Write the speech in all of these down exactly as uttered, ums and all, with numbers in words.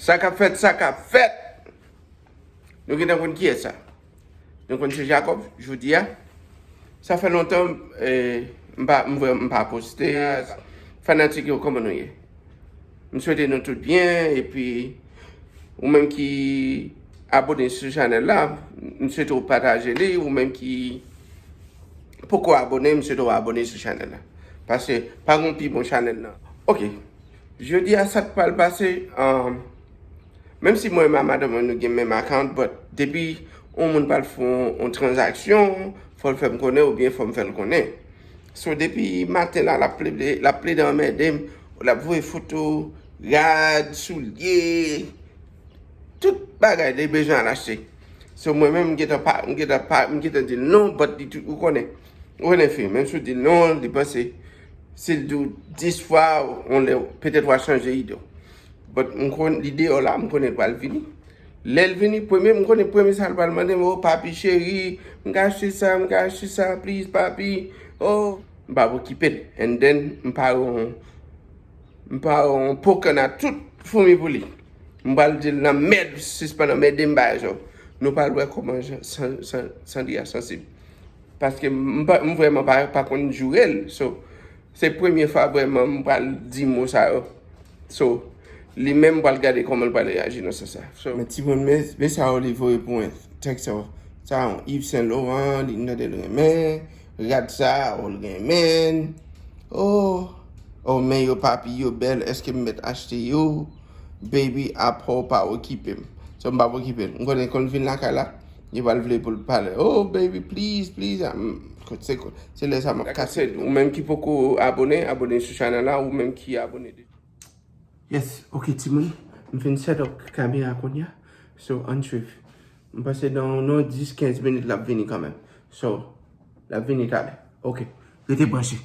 Sa k ap fèt, sa k ap fèt. Nou gentan konn kiyès sa. Nou konn se Jacob, jodi a. Sa fè lontan, eh, m pa, m vrè-, m pa poste. Fanatik yo, kòman nou ye? M swete nou tout byen, epi ou menm ki abone sou chanèl la, m swete w pataje li, ou menm ki poko abone, m swete w abone sou chanèl la. Paske pa gen pi bon chanèl nan. Ok. Jodi a, sa k pral pase, um, menm si mwen menm ak madanm mwen nou gen menm account, but depi yon moun pral fè yon, yon tranzaksyon, fò l fè m konnen oubyen fò m fè l konnen. So, depi maten la, l ap plede, l ap plede anmède m, l ap voye foto, rad, soulye, tout bagay li bezwen al achte. So, mwen menm, m gentan pa, m gentan pa, m gentan di l non, but li tou, ou konnen. Ou konnen fi, menm si w di l non, li panse, si l di w dis fwa, yon lè, petèt w a chanje ide w. But m konn, li deyò la, m konnen l pral vini. Lè l vini, premye, m konnen premye sa l pral mande m, "O, papi cheri, m ka achte sa, m ka achte sa, please, papi. O." M pa okipe l. And then, m pa yon, m pa yon pokann a tout foumi pou li. M pral di l nan mèd, sispann anmède m bagay sa yo. Nou pral wè kòman jan, san, san, Sandria sansib. Paske m pa, m vrèman pa, pa konn joure l. So, se premye fwa vrèman m pral di mo sa yo. So, li menm pral gade kòman l pral reyaji nan sans sa. So, men timoun, men, men sa yo li voye pou mwen. Tèks sa yo. Sa yon Yves Saint Laurent, li mande l renmen. Rad sa, o, l renmen. Oh, oh, men yo papi, yo bèl. Èske m mèt achte yo? Baby, apa w pa okipe m. So, m p ap okipe l. M konnen kon l vin lakay la, li pral vle pou l pale. Oh, baby, please, please. Ah, m, se, se lè sa m ap kase l. Ou menm ki poko abone, abone sou chanèl la. Ou menm ki abone deja. Yes, ok, timoun. M fin set up kamera kounye a. So, ann swiv. M panse nan, nan dis, kenz minit, l ap vini kanmenm. So, l ap vini talè. Ok. Rete branche.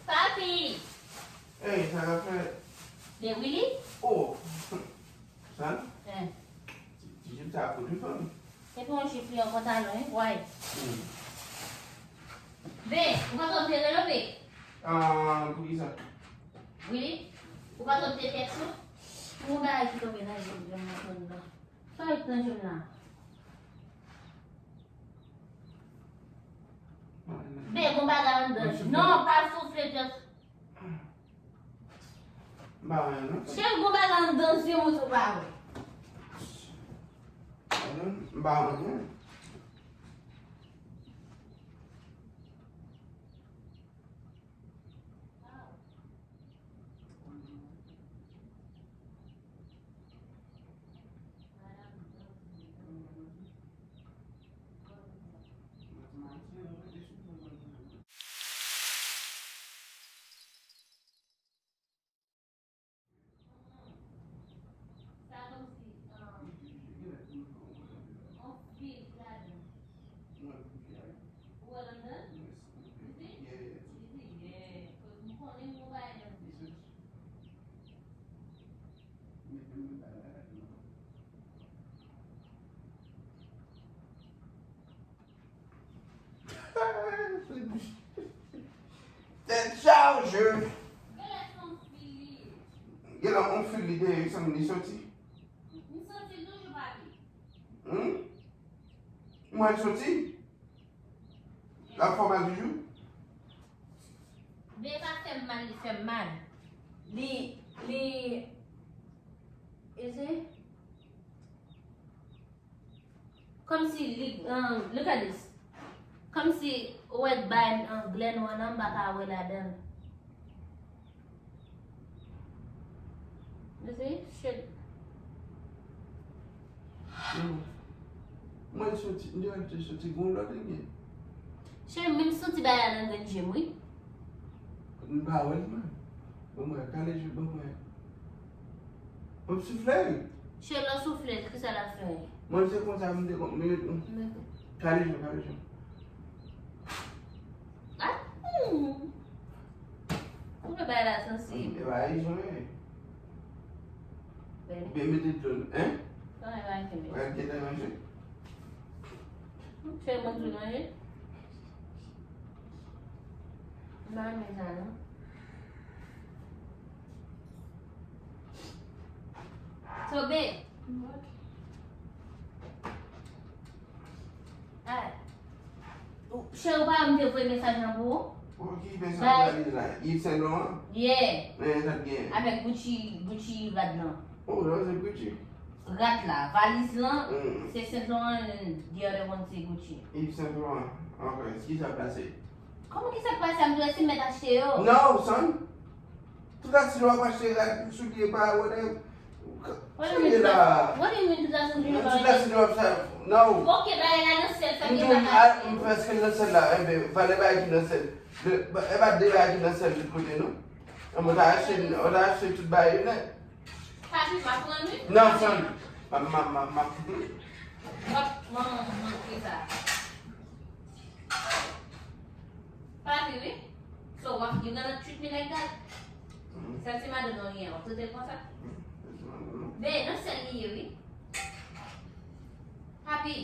Papi! Hey, sa k ap fèt? Men Willy? Oh! Sa? Eh. Ti, ti jip sa ap koute fanm. Se pa yon jip li, yon pantalon, wi, bway. Hmm. Ben, ou pa konn te rele, Ben? Ah, pou ki sa? Willy, ou pa konn te tèks ou? Pou yon bagay ki tonbe nan je m, jan m konn nan. Sa yo t nan je m la? Ben, gon bagay anndan je m. Non, pa soufle, just M pa wè anyen non. Chèf, gon bagay anndan zye m, ou tou pa wè. M pa wè anyen. Sa kòmsi, um, on fil ki ladan. Ou wè l anndan? You see? You see? Yeah. Cause m konnen m gon bagay nan zye. Tèt chaje. Genlè se yon fil li ye. Genlè yon fil li te ye, wi, sanble li soti. M santi l toujou, papi. Hmm? M wè l soti. L ap fè w mal toujou? Men pa fè m mal, li fè m mal. Li, li, is it? Kòmsi li, um, look at this. Kòmsi ou wè bay, um, glè nwa nan m pa ka wè ladan l. You see? Shit. Non. Mwen soti, m te wè l te soti gon lòt li gen. Cheri, menm santi bagay la nan grenn je m, wi. M pa wè l, mwen. Ban mwen, kale je, ban mwen. M ap soufle, wi. Cheri, lè w soufle, kisa l ap fè? Mwen se konsa m te kon, men, kale je, kale je. Ah, hmm. Ou wè bagay la sansib. E pa ijan, wi. Bebe. Bebe mete dlo, hein? Bagay la kenbe. Bagay gentan manje. Fè mwen tou manje. M pa renmen sa, non. So, babe. What? Ah. Ou, cheri, ou pa wè m te voye mesaj lan pou ou? Oh, ki mesaj valiz la? Yves Saint Laurent? Yeah. Men, sa t gen? Avèk Gucci, Gucci rad lan. Oh, non, se Gucci. Rad la, valiz lan, mm, se Saint Laurent, and the other one se Gucci. Yves Saint Laurent. Ok, ki sa pase? Kòman ki sa k pase a? M di w si m mèt achte yo. No, son. Tout la, si w ap achte rad, soulye, pa whatever. What do you mean, tout la, what do you mean, tout la, soulye, pa whatever? Tout la, si w ap sa, no. Ok, bagay la nan sèl, sa m gen bagay. M fè sèl nan sèl la, enben, valè bagay ki nan sèl. E pa de bagay ki nan sèl tout kote, non. Mwen ta achte, mwen ta achte tout bagay yo nèt. Papi, m ap pran wi. Non, son. M ap, m ap, m ap, m ap. W ap, manman, manman, ki sa? Papi, wi. So, w ap, you gonna treat me like that? Mhm. Sèl ti madanm nan li an, w ap trete l konsa? Mhm. Sèl ti madanm nan. Ben, nan sèl li ye, wi. Papi.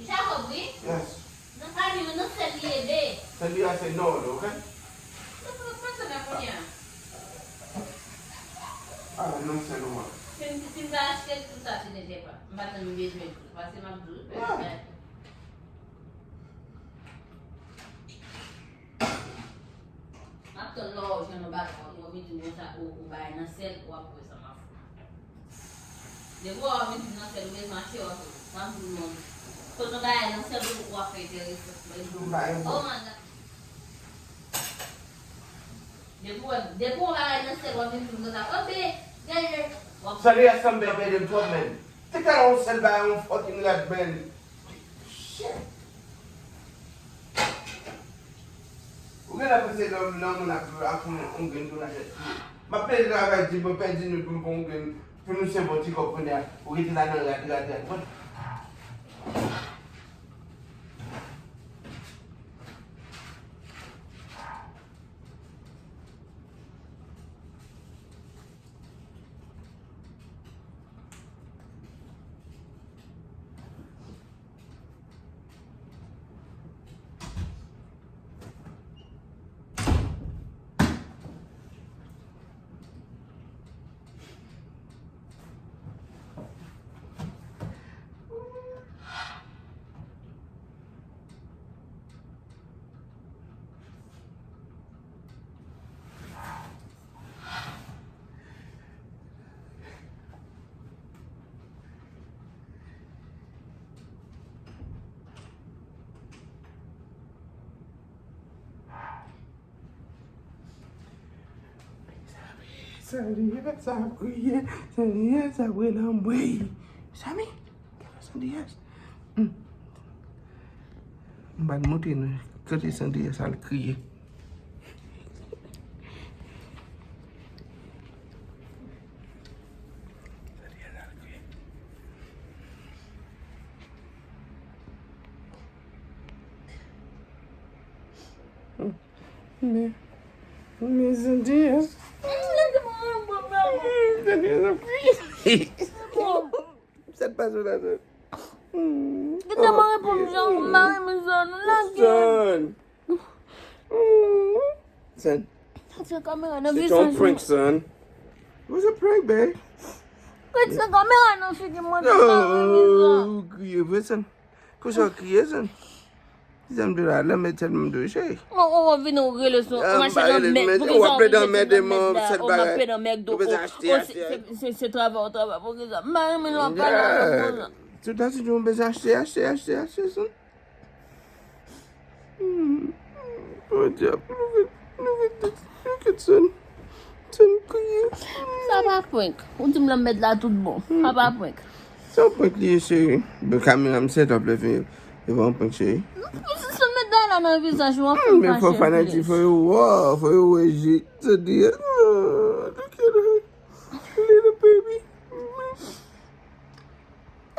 Jacob, wi. Yes. Nan fanmi nou, nan sèl li ye, be. Sèl li a se Nord, ok? Nan, nan, nan, nan, nan, kounye a. Ah, nan sèl ou a. Si m, si m ta achte tout sa, se deja pa. M pa t bezwen tout. Paske m ap di w. Yeah. M ap tann lè w jwenn yon bagay, w ap vin di m konsa, ou, ou bay nan sèl, w ap wè sa m ap fè. Depi w ap vin di m nan sèl, ou bezwen achte, w ap wè. M ap di w non. Kote yon bagay nan sèl, ou, w ap fè enterese. Oh my God. Depi w, depi w bagay nan sèl, w ap vin di m konsa, oh, be, yeah, yeah. W ap... Sèl li a sanble bèl twòp, men. Te ka yon sèl bagay, yon fucking rad, men. Shit. Ou genlè panse lè, lè yon moun ap, ap fè yon, yon grenn tou nan tèt li. M ap pede travay di, mwen pèdi nou pou m fè yon grenn, pou nou se bon ti kòb kounye a. Ou rete la nan rad, rad, rad. Bon. Sandiyès ap kriye, Sandiyès ap rele anmwey. Samy, gade Sandiyès. Hmm. M pral montre nou kote Sandiyès al kriye. Men, men Sandiyès. Sandiyès ap kriye. Sa k pase la, Zòn? Hmm. Gade mwen reponn jan m pa renmen Zòn, nou lage. Zòn. Hmm. Zòn. Sa se kamera nan visaj mwen. It was a prank, Zòn. It was a prank, babe. Kòt se kamera nan figi mwen, nou pa renmen Zòn. Ou kriye vre, Zòn. Konsa w kriye, Zòn? Zanmi de la, lanmèd sèlman m dwe cheri. Ou ou vin ou rele sou ou machin lanmèd. Pou ki sa ou vin rele sou lanmèd la? Ou machin lanmèd. Ou se se travay ou travay. Pou ki sa? M pa renmen lè w ap pale avè m konsa. Tout a ti di w bezwen achte, achte, achte, achte, son. Hmm. Oh, diab, nou vin, nou vin, nou vin, son. Son kriye. Sa pa prank. Ou di m lanmèd la tout bon. Sa pa prank. Se yon prank li ye, cheri. Ben, kamera m set up lè fini. E pa yon prank, cheri. Lanmèd la la nan vizaj ou an fè m fache. Men fò fanatik, fò yo wè, fò yo wè je. Se di, oh, look at her. Little baby.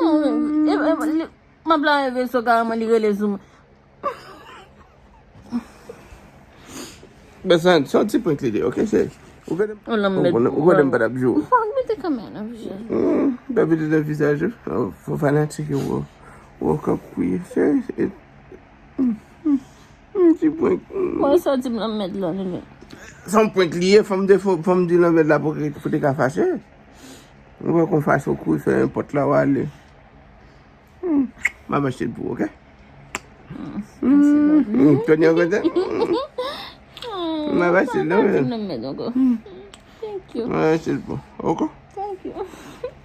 M ap la reve so kareman li rele sou mwen. Bezwen, se yon ti prank li de, ok, cheri? Ou konnen m pa t ap jwe. Ou pa mete kamera nan vizaj. Hmm, pa mete nan vizaj ou. Fò fanatik yo wè. Ou k ap kriye, cheri. Hmm, hmm, hmm, ti prank. Hmm. Mwen soti m lanmèd la, li menm. Se yon prank li ye, fò m te, fò m di lanmèd la pou, pou te ka fache. Ou wè kon fache ou kouri fè nenpòt la w ale. Hmm. M ap achte l pou ou, ok? Hmm. Tony an kontan? Hmm. M ap achte l, non? Hmm. Thank you. M ap achte l pou ou, ok? Thank you.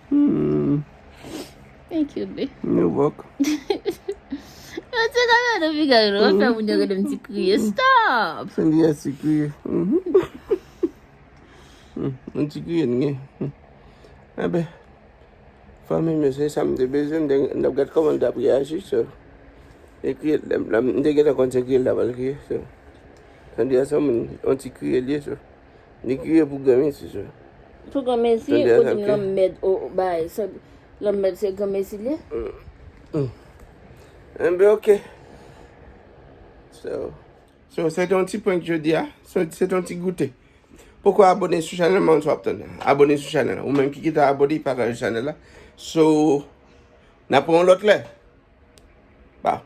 Hmm. Thank you, babe. You're welcome. Yo ti kamera nan figi nou, w ap fè moun yo gade m ti kriye. Stop! Sandy a ti kriye. Mhm. Hmm, yon ti kriye n gen. Hmm. Enben, fanmi m yo, se sa m te bezwen, m te, n ap gad kòman l t ap reyaji, so. E kriye, lè m, lè m, m te gentan konn se kriye l t ap al kriye, so. Sandy a se yon moun, yon ti kriye l ye, so. Li kriye pou granmesi, so. Pou granmesi, ou di m lanmèd, o, bay, se, lanmèd se granmesi l ye? Enben, ok. So, so, se te yon ti prank jodi a. So, se te yon ti goute. Poko abone sou chanèl mwen, sa w ap tann. Abone sou chanèl la. Ou menm ki gentan abone, pataje chanèl la. So, n ap wè yon lòt lè. Ba.